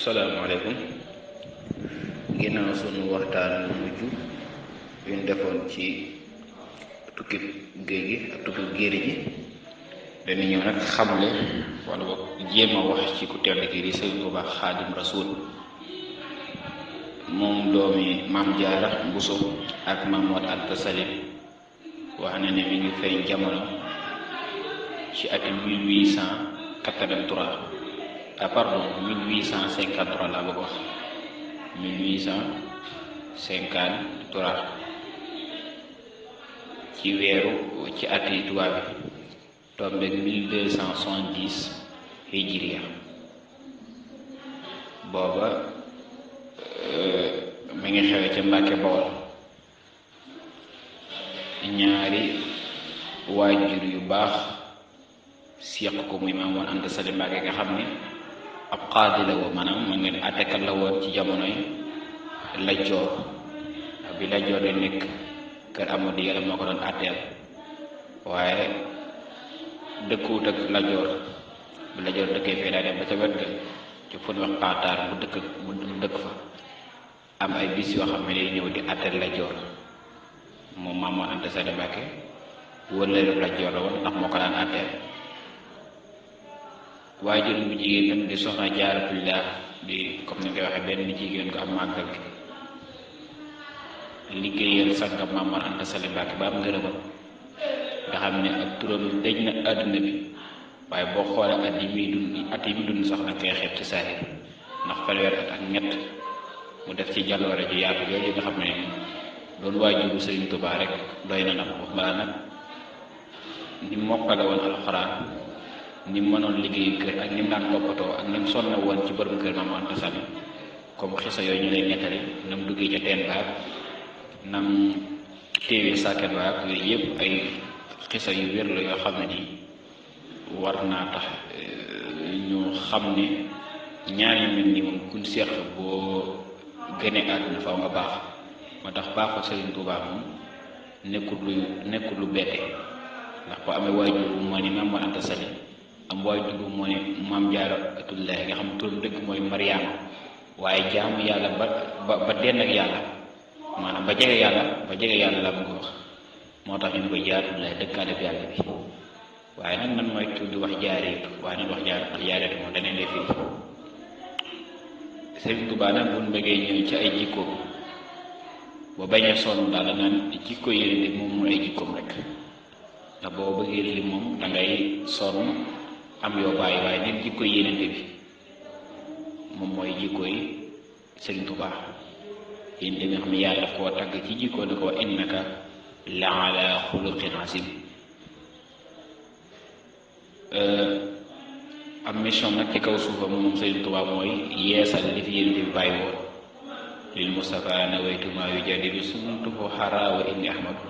asalaamaaleykum. Ginnaaw sunu waxtaan mujj yuñ defoon ci tukki géej gi ak tukki géeri gi, dañu ñëw nag xamle wala boog jéem a wax ci ku tedd ki di Sëriñ Tuubaa Xaadim Rasuul, moom doomi Maam Jaara Buso ak Maam Mor Anta Sali. wax na ne mi ngi feeñ jamono ci ati 1883 1853 laa bëgg wax 1853 ci weeru ci ati tubaab bi tombeeg 1270 hijriya. booba mi ngi xewe ca Mbàkke Bawol. ñaari waajur yu baax seq ko muy Maam Mor Anta Sali Mbàkke nga xam ne ab qaadi la woon, maanaam man nga ne àttekat la woon ci jamonoy Lat Joor. bi Lat Joor de nekk kër Amadu Yàlla moo ko doon àtteel, waaye dëkkuwut ak Lat Joor. bi Lat Joor dëkkee fee daa dem ba ca wet ga ci fu ñu wax Paataar mu dëkk fa am ay bis yoo xam ne day ñëw di àtteel Lat Joor. moom Maam Mor Anta Sali Mbàkke wëllëreelu Lat Joor la woon ndax moo ko daan àtteel. waajur bu jigéen nag di Soxna Jaaratullaah di comme ni nga koy waxee benn jigéen ko am màggal gi liggéeyal sangam Maam Mor Anta Sali Mbàkke ba am ngërëmam nga xam ne ak turam dëj na àdduna bi, waaye boo xoolee at yi muy dund sax nag koy xeeb ci saahir ndax fanweer ak ñett mu def ci jàlloore ju yaatu yooyu nga xam ne doon waajuru Sëriñ Tuubaa rek doy na nag. wax bala nag ni mokkale woon alxuraan, ni mu mënoon liggéeyu kër ak ni mu daan toppatoo ak ni mu sonn woon ci borom kër Maam Mor Anta Sali, comme xisa yooyu ñu lay nettali nam duggee ca teen baag nam téewee sàkket baag yooyu yëpp ay xisa yu wér la yoo xam ne nii war naa tax ñu xam ne ñaar ñu mel ni moom kuñ seq boo gënee àdduna faw nga baax. moo tax baaxul Sëriñ Tuubaa moom nekkul lu bette, ndax boo amee waajur moo ni Maam Mor Anta Sali am waajur moo ni Maam Jaaratullaahi nga xam turam dëgg mooy Mariama, waaye jaamu yàlla ba denn ak yàlla, maanaam ba jege yàlla la bëgg wax. moo tax ñu ne ko Jaaratullaahi dëkkaale bi yàlla bi. waaye nag man mooy tudd wax jaareetu, waaye nag wax jaareetu moom daneen lay firi. Sëriñ Tuubaa nag buñ bëggee ñëw ci ay jikkoom ba bañ a sonn daal naan jikko yénente moom mooy ay jikkoom rek, ndax boo bëggee li moom dangay sonn am yoo bàyyi, waaye nit jikko yénente bi moom mooy jikko yi Sëriñ Tuubaa. yénente bi nga xam ne yàlla daf koo tagg ci jikko ne ko innaka la ala xuluqin azim. am mission nag ci kaw suufam moom Sëriñ Tuubaa mooy yeesal li fi yénente bi bàyyi woon. lil Mustafa nawaytu maa yujaddidu sunnatahu xaraa wa inni ahmadu.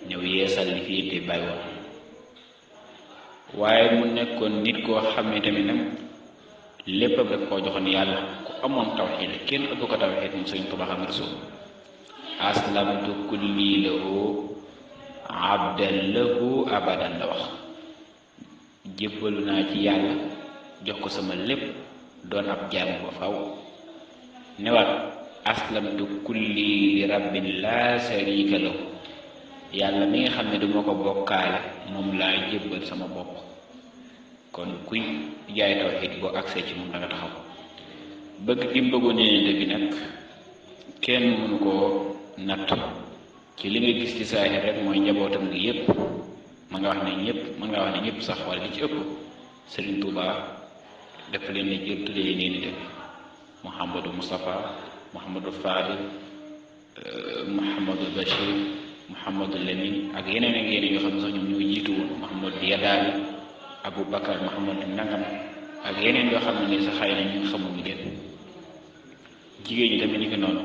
ñëw yeesal li fi yénente bi bàyyi woon. waaye mu nekkoon nit koo xam ne tamit nag léppam daf koo joxoon yàlla, ku amoon tawxiid kenn ëpp ko tawxiid moom Sëriñ Tuubaa Xaadimu Rasuul. aslamtu kulli lahu abdan lahu abadan la wax. jébbalu naa ci yàlla jox ko sama lépp doon ab jaamu ba faw. newaat aslamtu kulli li rabbin laa sharika lahu. yàlla mi nga xam ne duma ko bokkaale moom laa jébbal sama bopp. kon kuy jaay tawxiid boo agsee ci moom da nga taxaw. bëgg gi mu bëggoon yénente bi nag kenn mënu koo natt ci li nga gis ci saahir rek mooy njabootam gi yépp mën nga wax ne ñëpp sax wala li ci ëpp Sëriñ Tuubaa dafa leen ne jël tuddee yénente bi. Mouhamadou Moustapha, Mouhamadou Fadil, Mouhamadou Bachir, Mouhamadou Lamine ak yeneen yoo xam ne sax ñoom ñoo jiitu woon. Mouhamadou Yadaali, Aboubacar, Mouhamadou Nangam ak yeneen yoo xam ne ni sax xëy na ñu xamuñu leen. jigéen ñi tamit ñu ngi noonu.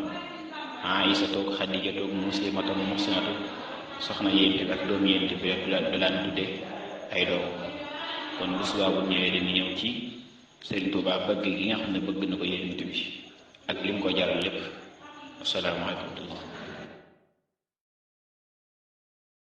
Aïsa toog, Xadija toog, Muslimatu, Muhsinatu, soxna yénente bi ak doomu yénente bi da laan tuddee ay doom. kon bu subaa bu ñëwee dañuy ñëw ci Sëriñ Tuubaa bëgg gi nga xam ne bëgg na ko yénente bi ak lim ko jaral lépp. asalaamaaleykum.